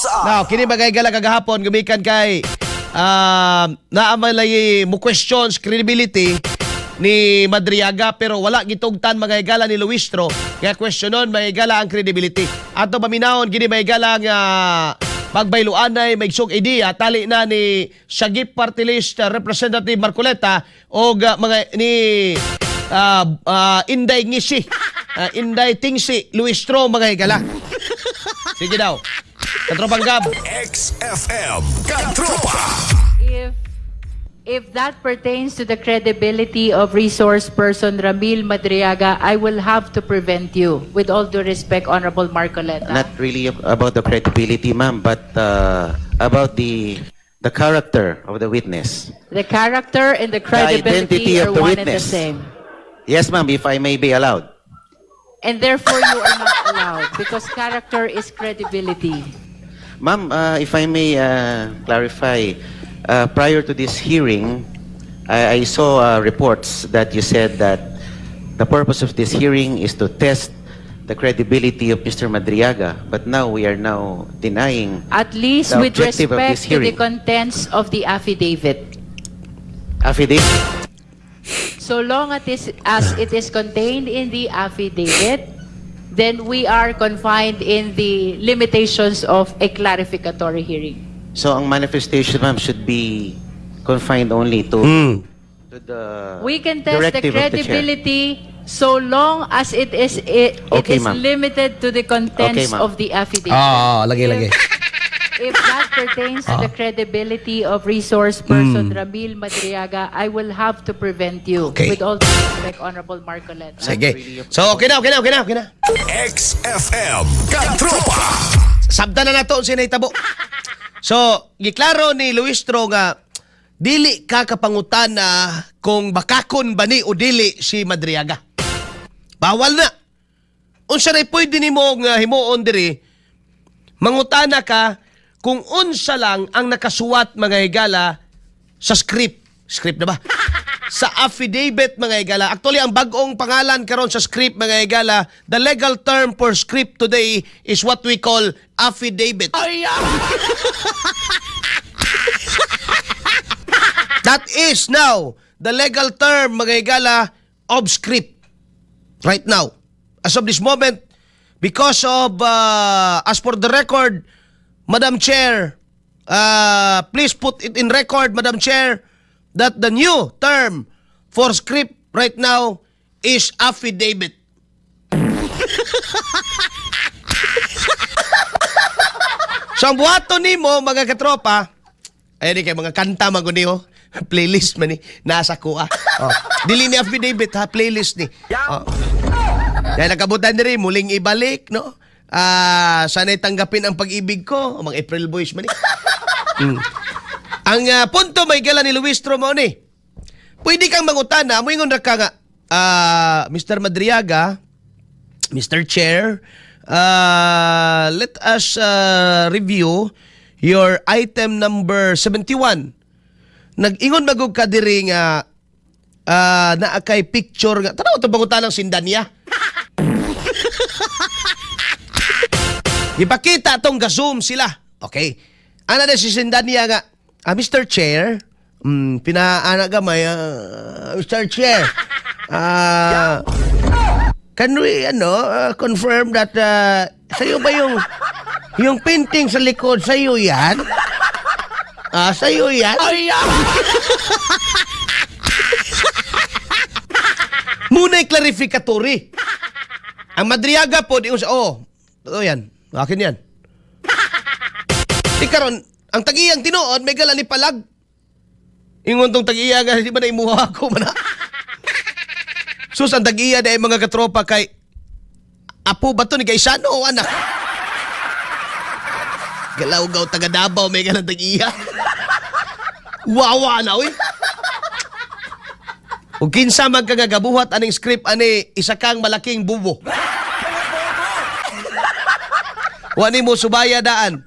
Now, kini bagay gala kagahapon gumikan kay naa man lagi mo questions credibility ni Madriaga, pero wala gitugtan, mga higala, ni Luistro kaya questionon, mga higala, ang credibility. Ato paminawon kini, mga higala, nga pagbayluanay may sug idea tali na ni Sagip Party List Representative Marcoleta og mga ni Inday Ngisi, Inday Tingsi Luistro, mga higala. Sige daw. Katropang Gab. XFM Katropa. If that pertains to the credibility of resource person Ramil Madriaga, I will have to prevent you. With all due respect, Honorable Marcoleta. Not really about the credibility, ma'am, but about the character of the witness. The character and the credibility Identity are of the one and the witness. same. Yes, ma'am, if I may be allowed. And therefore, you are not allowed because character is credibility. Ma'am, if I may clarify, prior to this hearing, I saw reports that you said that the purpose of this hearing is to test the credibility of Mr. Madriaga, but now we are now denying At least the with objective of respect this to the hearing. Contents of the affidavit. Affidavit. So long as it is contained in the affidavit, then we are confined in the limitations of a clarificatory hearing. So ang manifestation, ma'am, should be confined only to to the We can test the directive of the chair. Credibility so long as it Okay, is ma'am. Limited to the contents Okay, ma'am. Of the affidavit. Ah, lagi lagi. If that pertains to the credibility of resource person Ramil Madriaga, I will have to prevent you. Okay. With all due respect, Honorable Marcoleta. Sige. So, okay na, okay na, okay na, okay na. XFM Katropa. Sabta na nato ang nahitabo. So, giklaro ni Luistro nga dili ka kapangutana kung bakakon ba ni o dili si Madriaga. Bawal na. Unsa ray pwede nimo nga himuon diri, mangutana ka kung unsa lang ang nakasuwat, mga higala, sa script. Script na ba? Sa affidavit, mga higala. Actually, ang bag-ong pangalan karon sa script, mga higala, the legal term for script today is what we call affidavit. That is now the legal term, mga higala, of script. Right now. As of this moment, because of, as for the record, Madam Chair, please put it in record, Madam Chair, that the new term for script right now is affidavit. So ang buhaton nimo, mga katropa, ayun ni kay mga kanta man guni oh. Playlist man ni nasa kuha. Oh. Dili ni affidavit ha, playlist ni. Oh. Dahil nakabutan diri muling ibalik, no? Ah, sana'y tanggapin ang pag-ibig ko, o mga April Boys man ni. Ang punto may gala ni Luistro mo ni. Pwede kang mangutana, moingon ra ka nga, Mr. Madriaga, Mr. Chair, let us review your item number 71. Nag-ingon magug ka diri nga naa kay picture nga tanaw to bangutan ng sindanya. Ipakita tong ga-zoom sila. Okay. Ana na si Sindanya nga, Mr. Chair, pinaana gamay, Mr. Chair, can we ano confirm that sa'yo ba yung painting sa likod, sa'yo yan? Ah, sa'yo yan? Muna'y clarificatory. Ang Madriaga po, di ko sa, oh, totoo yan. Akin yan. Di karon, ang tagiyang tinuod, may gala ni Palag. Ingon tong tagiya nga, di ba na imuha ako man ha? Sus, ang tagiya na mga katropa kay, apo ba to ni Gaisano o anak? Galaw-gaw taga Davao, may galang tagiya. Wawa na, uy. Ug kinsa man ka nga gabuhat aning script ani, isa kang malaking bubo. Wani mo subaya daan.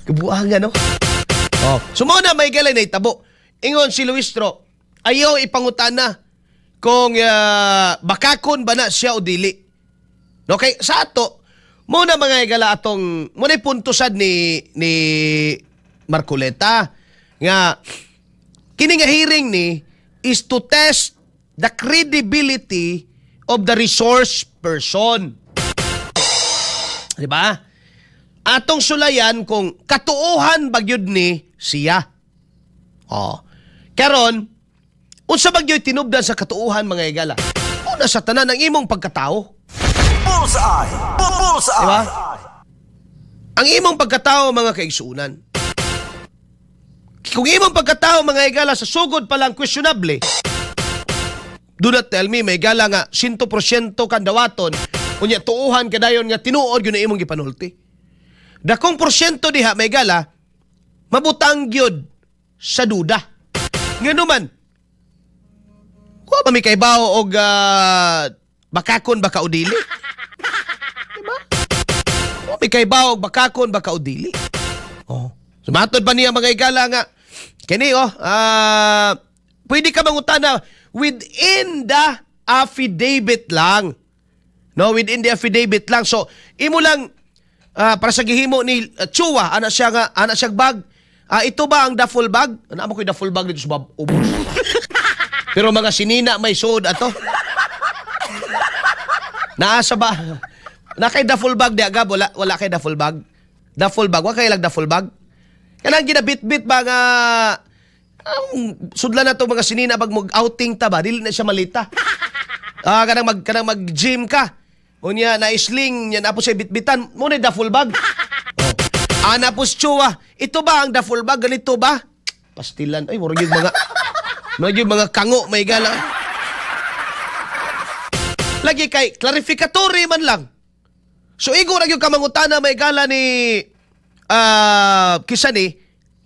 Kabuangan, no? Oh. So mao na may galay na itabo. Ingon si Luistro, ayaw ipangutana kung bakakon ba na siya o dili. No, kay sa ato, Muna, mga higala, atong muna punto sad ni Marcoleta nga kini nga hearing ni is to test the credibility of the resource person. Di ba? Atong sulayan kung katuohan ba gyud ni siya. Oh. Karon, unsa ba gyud tinubdan sa katuohan, mga higala? Una sa tanan, ang imong pagkatao. Bullseye! Bullseye! Di ba? Ang imong pagkatao, mga kaigsuunan. Kung imong pagkatao, mga higala, sa sugod pa lang questionable, do not tell me, may gala, nga 100% kan dawaton, unya tuuhan kadayon nga tinuod gyud na imong gipanulti. Dakong porsyento diha, may gala, mabutang gyud sa duda. Ngano man, kuha ba mi kaybaw og bakakon baka o dili? Diba? Wa mi kaybaw og bakakon baka o dili. Oh. Sumatod pa niya, mga igala, nga kini oh, pwede ka mangutana within the affidavit lang. No, within the affidavit lang. So, imo lang para sa gihimo ni Chua, ana siya nga ana siya bag. Ito ba ang duffel bag? Ana mo koy duffel bag dito sa ubos. Pero mga sinina may suod ato. Naasa ba? Na kay duffel bag di agab, wala wala kay duffel bag. Duffel bag, wa kay lag duffel bag. Kanang ginabit-bit ba nga ang sudlan na to mga sinina pag mag-outing ta ba, dili na siya malita. Kanang mag-gym ka. Unya na sling nya na po siya bitbitan, mo na duffel bag. Oh. Ana po si Chua, ito ba ang duffel bag, ganito ba? Pastilan, ay murag yung mga kango may gala. Lagi kay clarificatory man lang. So igo ra gyud ka mangutana, may gala, ni kisa ni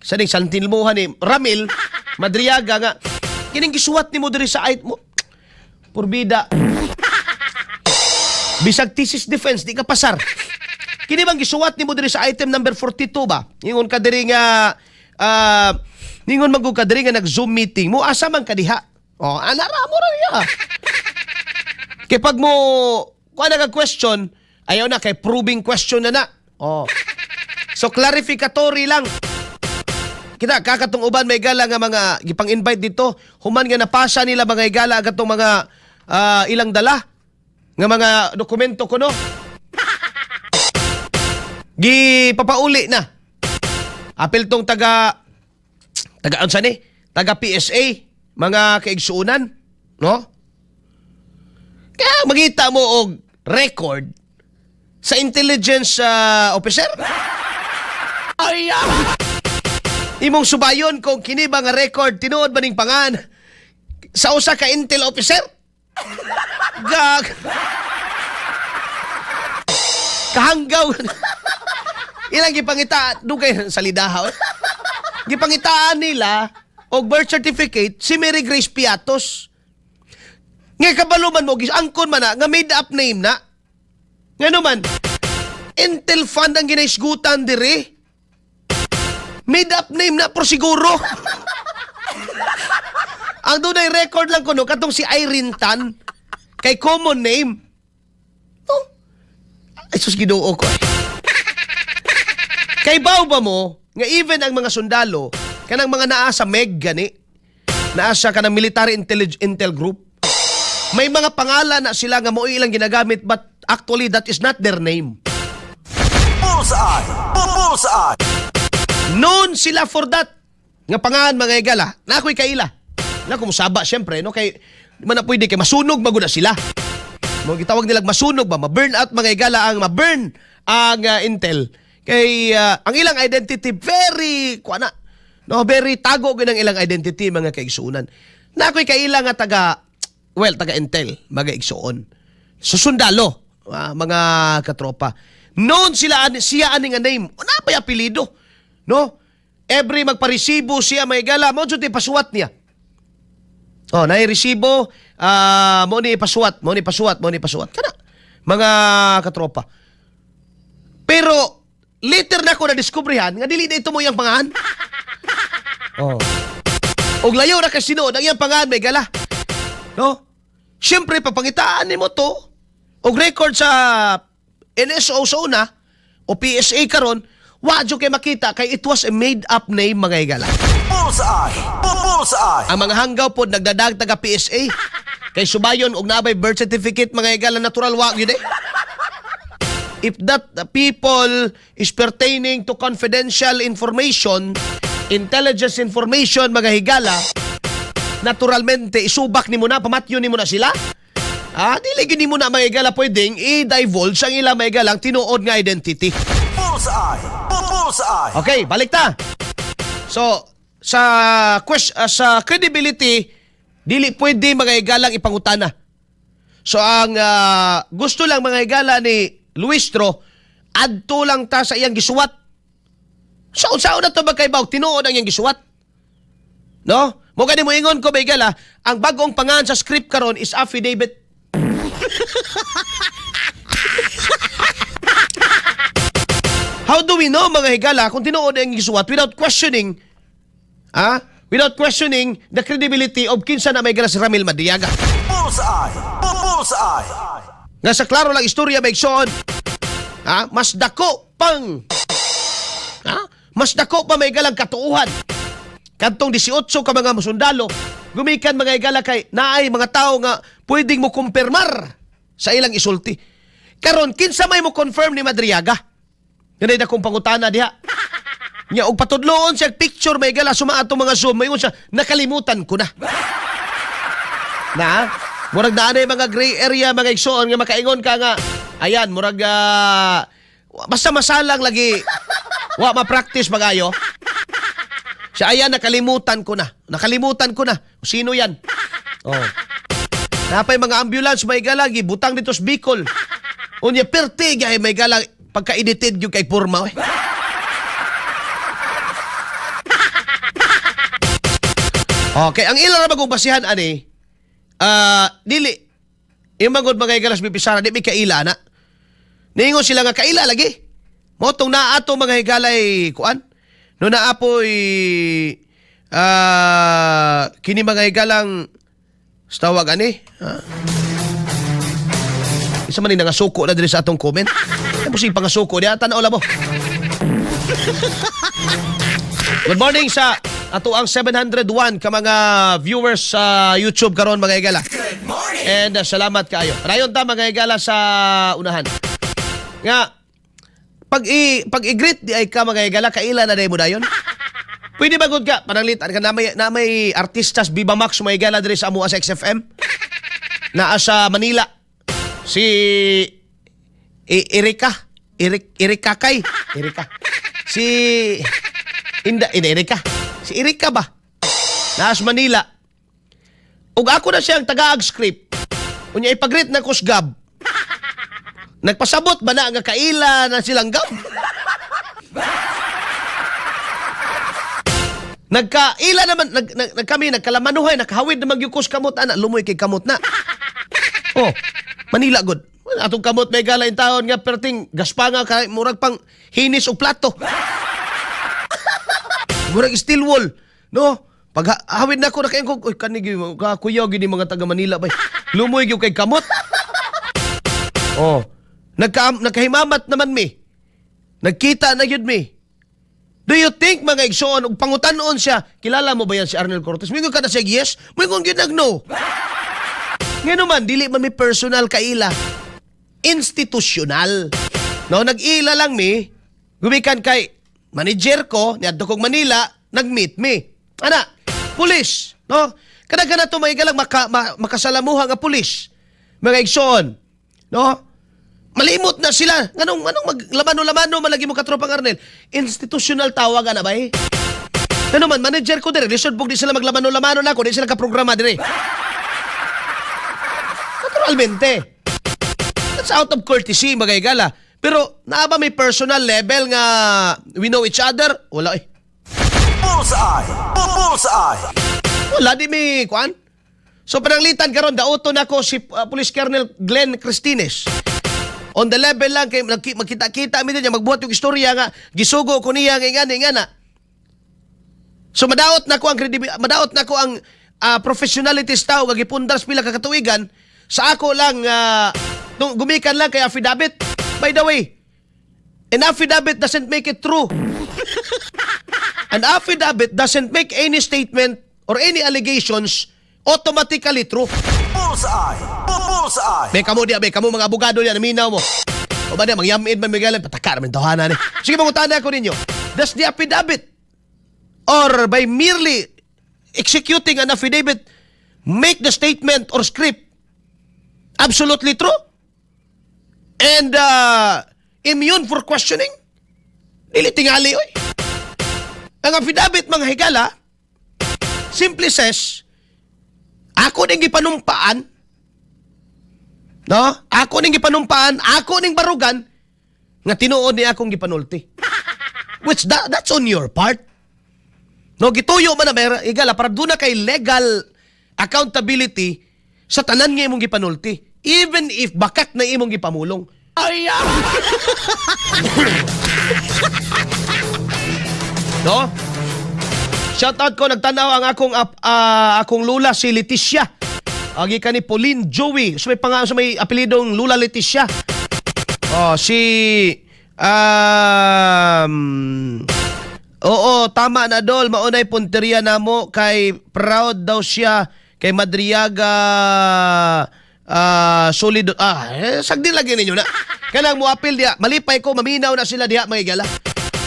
santilmuhan ni Ramil Madriaga nga kining gisuwat nimo diri sa ait mo purbida. Bisag thesis defense di ka pasar. Kini bang gisuwat nimo diri sa item number 42 ba? Ingon ka diri nga ningon man gud ka diri nga nag-Zoom meeting mo, asa man ka diha? Oh, ana ra mo ra niya. Kay pag mo kuha na kag question, ayaw na kay probing question na na. Oh. So clarificatory lang. Kita kakatong uban, may gala, nga mga gipang-invite dito, human nga napasa nila, mga igala, katong mga ilang dala nga mga dokumento kuno. Gipapauli na. Apil tong taga taga unsa ni? Taga PSA, mga kaigsuonan, no? Kaya magita mo og record sa intelligence officer. Ay, ah! Imong subayon kung kini ba nga record tinuod ba ning pangan sa usa ka intel officer? Gag. Kahanggaw. Ilang gipangita dugay salidaha. Eh. Gipangitaan nila og birth certificate si Mary Grace Piatos. Nga kabalo man mo, angkon man na, nga made up name na. Nga naman, Intel Fund ang ginaisgutan dire. Made up name na, pero siguro. Ang dunay record lang kuno katong si Irene Tan kay common name. Oh. Ay sus, Ginoo ko. Ay. Kay baw ba mo nga even ang mga sundalo kanang mga naa sa MEG gani, naa sa kanang Military Intel Group, may mga pangalan na sila nga mao ilang ginagamit, but actually that is not their name. Bullseye! Bullseye! Known sila for that. Nga pangalan, mga igala, na ako'y kaila. Na kumusaba syempre, no, kay di man na pwede kay masunog maguna sila. Mo gitawag nilang masunog ba, ma-burn out, mga igala, ang ma-burn ang Intel. Kay ang ilang identity very kuan na. No, very tago gyud ang ilang identity, mga kaigsuonan. Na ako'y kaila nga taga, well, taga Intel, mga igsuon. Sa sundalo, mga katropa. Known sila siya ani nga name. Una pa apelyido. No? Every magparesibo siya, may gala, mo jud ipasuwat niya. Oh, naay resibo, mo ni ipasuwat, mo ni ipasuwat, mo ni ipasuwat. Kana mga katropa. Pero later na ko na diskubrihan nga dili na ito mo iyang pangahan. Oh. Og layo ra kay sinuod ang iyang pangahan, may gala. No? Siyempre papangitaan nimo to og record sa NSO sa una o PSA karon, wa jud kay makita kay it was a made up name, mga higala. Bullseye! Bullseye! Ang mga hanggaw pod nagdadag taga PSA. Kay subayon og nabay birth certificate, mga higala, natural wa gyud eh. If that people is pertaining to confidential information, intelligence information, mga higala, naturalmente isubak nimo na, pamatyo nimo na sila. Ah, dili gyud nimo na, mga higala, pwedeng i-divulge ang ila, mga higalang, tinuod nga identity. Bullseye! Bullseye! Okay, balik ta. So, sa credibility, dili pwede, mga higalang, ipangutana. So ang gusto lang, mga higala, ni Luistro, adto lang ta sa iyang gisuwat. Sa unsaon na to magkaibaw, tinuod ang iyang gisuwat. No? Mo gani mo ingon ko, mga higala, ang bagong pangan sa script karon is affidavit. How do we know, mga higala, kung tinuod ang gisuwat without questioning, ah, without questioning the credibility of kinsa na may higala si Ramil Madriaga? Bullseye! Bullseye! Nga sa klaro lang istorya, mga igsoon, ha, mas dako pang ha, mas dako pa may galang katuuhan kadtong 18 ka mga sundalo gumikan, mga higala, kay naay mga tao nga pwedeng mo kumpirmar sa ilang isulti. Karon, kinsa may mo confirm ni Madriaga? Ganay na kong pangutana diha. Nya og patudloon siya picture, may gala, suma atong mga Zoom, maingon siya, "Nakalimutan ko na." Na murag naa na mga gray area, mga igsoon, nga makaingon ka nga ayan, murag basta masalang lagi wa ma-practice magayo siya, ayan, "Nakalimutan ko na, nakalimutan ko na sino yan." Oh, napay mga ambulance, may gala, gibutang dito sa Bicol. Unya perti gay, may gala, pagka-edited yung kay porma eh. Okay, ang ilang ra bagong basihan ani, dili imagod, mga higalas, bipisara di mi kaila na. Niingon sila nga kaila lagi. Mao tong naa ato, mga higalay, kuan. No naa po'y kini, mga higalang, sa tawag ani. Ha? Isa man ni nangasuko na diri sa atong comment. Ano po pangasuko diya? Tanaw la mo. Good morning sa ato ang 701 ka mga viewers sa YouTube karon, mga higala. And salamat kaayo. Rayon ta, mga higala, sa unahan. Nga pag i-greet di ay ka, mga higala, kaila na mo dayon. Pwede ba gud ka pananglitan ka na may artistas Viva Max, mga higala, diri sa amoa sa XFM? Naa sa Manila. Si Erika, Eric Erika kay Erika. Si Inda, Inda Erika. Si Erika ba? Naa sa Manila. Ug ako na siyang tagaag script. Unya ipag-greet na ko Gab. Nagpasabot ba na nga kaila na silang Gab? Nagkaila naman nag kami nagkalamanuhay, nakahawid na magyukos kamot ana, lumoy kay kamot na. Oh, Manila good. Atong kamot may gala in taon nga perting gaspanga kay murag pang hinis og plato. Murag steel wool, no? Pag hawid na ko nakaingon ko, "Uy, kani gyud ka kuya gyud ni mga taga Manila bay. Lumoy gyud kay kamot." Oh. Nagkahimamat naman mi. Nagkita na gyud mi. Do you think, mga igsoon, ug pangutan-on siya, "Kilala mo ba yan si Arnel Cortez?" Mingon ka na siya, "Yes." Mingon gyud nag no. Ngano man, dili man mi personal kaila. Institutional. No, nag-ila lang mi, gumikan kay manager ko, niadto kog Manila, nag-meet mi. Ana, pulis, no? Kada na to may galang makasalamuha nga pulis. Mga igsoon, no? Malimot na sila. Nganong anong maglamano-lamano malagi mo katropang Arnel? Institutional tawag ana ba eh? Ano man, manager ko dire, lisod pug di sila maglamano-lamano na ako, di sila kaprograma dire. Naturalmente. That's out of courtesy, mga higala. Pero naa ba may personal level nga we know each other? Wala eh. Bullseye! Bullseye! Wala di mi kuan. So pananglitan karon dauto nako si Police Colonel Glenn Cristines. On the level lang kay magkita-kita mi niya, magbuhat yung istorya nga gisugo ko niya nga ingani ingana. So madaot na ko ang professionality sa tao nga gipundar sa pila ka katuigan sa ako lang nung gumikan lang kay affidavit. By the way, an affidavit doesn't make it true. An affidavit doesn't make any statement or any allegations automatically true. Bullseye. Bullseye. May kamo diya, may kamo mga abogado diya, naminaw mo. O ba diya, mangyamid man Miguel, pataka naman tawhana ni. Sige, mangutana ko ninyo. Does the affidavit or by merely executing an affidavit make the statement or script absolutely true? And immune for questioning? Dili tingali, oy. Ang affidavit, mga higala, simply says, ako ning gipanumpaan, no? Ako ning gipanumpaan, ako ning barugan nga tinuod ni akong gipanulti. Which that's on your part. No, gituyo man na may higala para duna kay legal accountability sa tanan nga imong gipanulti. Even if bakak na imong gipamulong. Ay! No? Shout out ko, nagtanaw ang akong lula, si Leticia. Agi ka ni Pauline Joey. So may apelidong Lula Leticia. Oh, si oo, tama na, Dol, maunay punteriya namo kay proud daw siya kay Madriaga, solid sagdi lagi ninyo na. Kanang mo apil diha, malipay ko maminaw na sila diha, mga higala.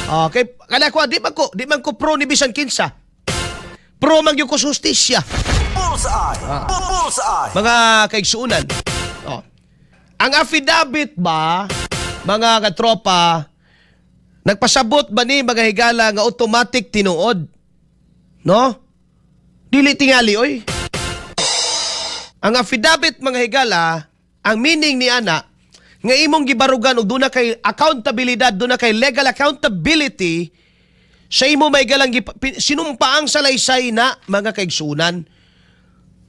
Okay, kana ko di man ko pro ni bisan kinsa. Pro man gyud ko sa hustisya. Bullseye. Bullseye. Mga kaigsuunan. Oh. Ang affidavit ba, mga katropa, nagpasabot ba ni, mga higala, nga automatic tinuod? No? Dili tingali, oy. Ang affidavit, mga higala, ang meaning ni ana, nga imong gibarugan og duna kay accountabilidad, duna kay legal accountability sa imo may galang sinumpaang salaysay na, mga kaigsunan.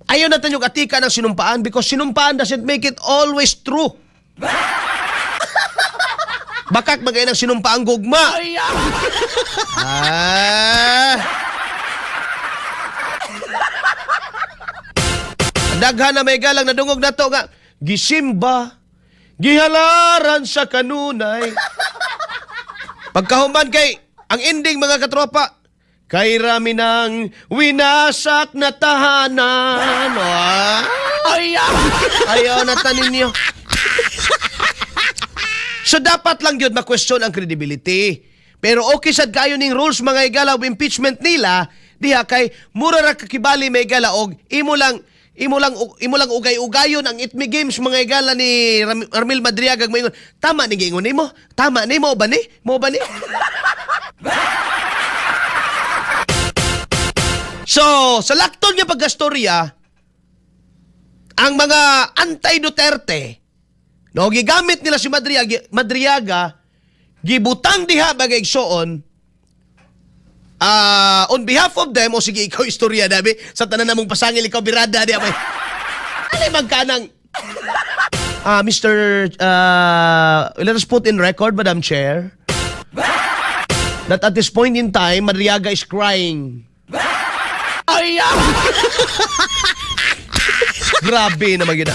Ayaw natin yung atika ng sinumpaan because sinumpaan doesn't make it always true. Bakak magay ng sinumpaang gugma. Ah. Daghan na may galang nadungog na to nga gisimba, gihalaran sa kanunay. Pagkahuman kay ang ending, mga katropa, kay rami ng winasak na tahanan. Ah. Ayaw na tanin niyo. So dapat lang yun ma-question ang credibility. Pero okay sad kayo ning rules, mga higala, of impeachment nila diha kay mura ra kakibali, may higala, og imo lang ugay-ugayon ang itmi games, mga higala, ni Armil Madriaga maingon, "Tama ni giingon nimo, tama ni mo ba ni mo ba ni?" So sa lakton nga pagkastorya, ang mga anti-Duterte, no, gigamit nila si Madriaga, Madriaga gibutang diha, mga igsoon, on behalf of them. O sige, ikaw istorya dabi sa tanan namong pasangil, ikaw birada diha may ano magkanang Mr. Let us put in record, Madam Chair, that at this point in time, Madriaga is crying. Ay! Grabe naman yun.